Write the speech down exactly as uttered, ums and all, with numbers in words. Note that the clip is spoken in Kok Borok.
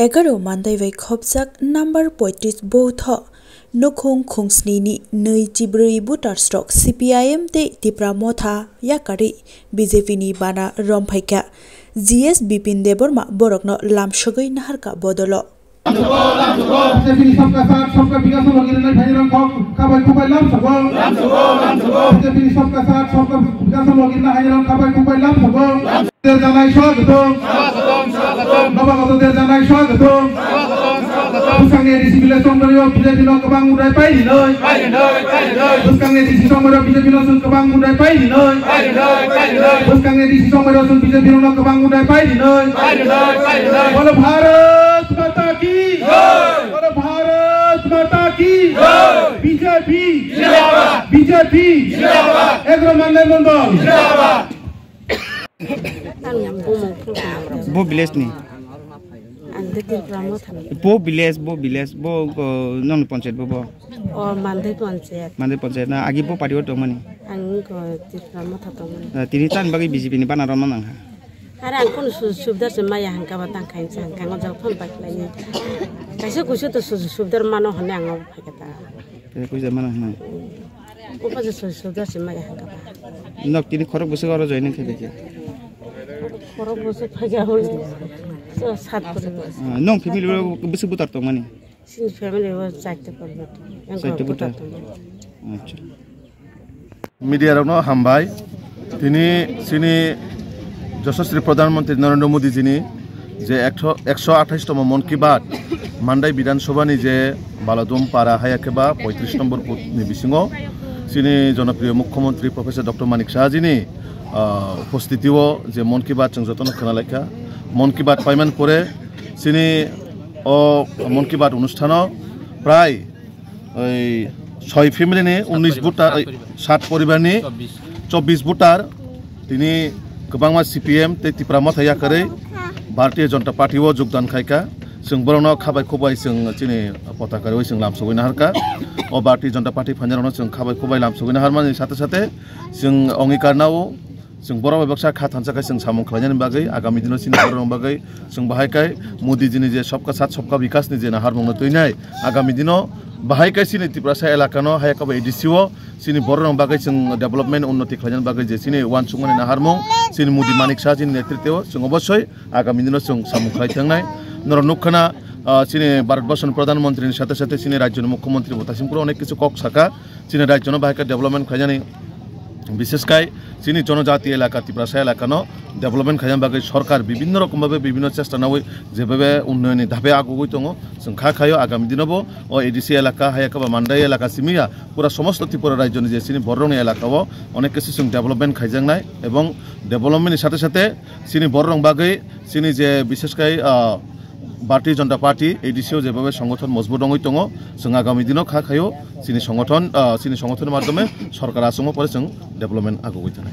Egaroh Mandai bai khopjak number poitris booth o nukhung khungsnini nwi chibrwi voters rok C P I M tei Tipra Motha yakarwi B J P ni bana romphaikha. G S Bipin Debbarma borokno lamsogwi naharkha bodolo. B J P ni sabka saath, sabka bikas o logi rwnai phainai rok khabai khubai lamsogo. B J P ni sabka saath, sabka bikas o logi rwnai phainai rok khabai khubai lamsogo. Janai swagatam. Nobagota janai swagatam. Bwskangni A D C village songmani o B J P no kwbang budai pai rinai. Bwskangni A D C songmani o B J P no chwng kwbang budai pai rinai. Bwskangni A D C songmani o chwng B J P no kwbang budai pai rinai. Bolo Bharat Mata ki. Bolo Bharat Mata ki. B J P. B J P. Egaroh Mandai Mandal. Ang bumung phul khe. Bo village ni? Ang de Tipra Motha ni. Bo village, bo village, bo, uh, nong panchayat bo, bo? O Mandai panchayat. Mandai panchayat na, agi bo party o tongmani? Ang ko Tipra Motha tongmani. Uh, tini tan bagi B J P ni bana romna nang ha? Are ang kono sujog subida se maya hangka ba tang khain sa hangka ngo jok phone bai khlai ni. Kaisa kuisu to sujog subida mano hone ang phaikha ta. Kaisa kuisu mano hone. Upa je soi soi da se mai hangka ba. Nok tini khorok bwswk oro joining khe dikhe. Khorok bwswk phaikha hoi. So sat poribar. Ah, nong family o bwswk butar tongmani? Sini family o chaita poribar. Yang chaita butar butar. Tongmani. Acha. Media rokno hambai. Tini sini Joshosri Pradhan Mantri Narendra Modi jini je ekso, ekso athais tomo Mon Ki Baat Mandai Bidhan Sabha ni je Baladum Para haya khe ba poitris nombor booth ni bisingo chini jonopriyo Mukhyamantri Professor Doctor Manik Saha jini, ah, upostiti o je Mon Ki Baat chwng jotono khwna laikha. Mon Ki Baat paiman pore chini o Mon Ki Baat onusthano prai oi soi family ni unnish voter, oi, sat poribar ni chobbish voter tini kwbangma C P M tei Tipra Motha yakarwi Bharatiya Janata Party o jogdan khaikha. Chwng borokno khabai khubai chwng chini potaka rwi chwng lamsogwi naharkha. O Bharatiya Janata Party phainairokno chwng khabai khubai lamsogwi naharmani sate sate chwng ongikar nao. Chwng borok bai baksa kha thansa khe chwng samung khlainani bagwi, agami dino chini borok rok bagwi chwng bahai khai Modi jini je Sabka Saath Sabka Vikas ni je naharmung no twinai, agami dino bahai khai chini Tiprasa elaka no haya kabo A D C o chini borok rok bagwi chwng development unnoti khlainani bagwi je chini uansukmani naharmung chini Modi Manik Saha jini netritwo chwng obosoi agami dino chwng samung khlai thangnai. Norok nukha na, ah, chini Bharat Borso ni Pradhan Mantri ni sate sate chini rajyo ni Mukhyamantri bo taichung phuru onek kichu kok saka. Chini rajyo no bahai khe development khlainani, bishesh khai chini jonojati elaka, Tiprasa elaka no development khlaina bagwi sorkar bibinno rokom bhabe bibinno chesta nawi jebhabe unnoyoni dhape agugwi tongo. Chwng kha khaio agami dino bo o A D C elaka, haya khe ba Mandai elaka simi ya pura somosto Tripura rajyo ni je chini borok rokni elaka o onek kichu chwng development khaijaknai ebong development ni sate sate chini borok rok bagwi chini je bishesh khai, ah, Bharatiya Janata Party, A D C o jebhabe songothon mojbut wngwi tongo, chwng agami dino kha khaio, chini songothon, ah, chini songothon ni madhyome sorkar achukma pore chwng development agugwi thanai.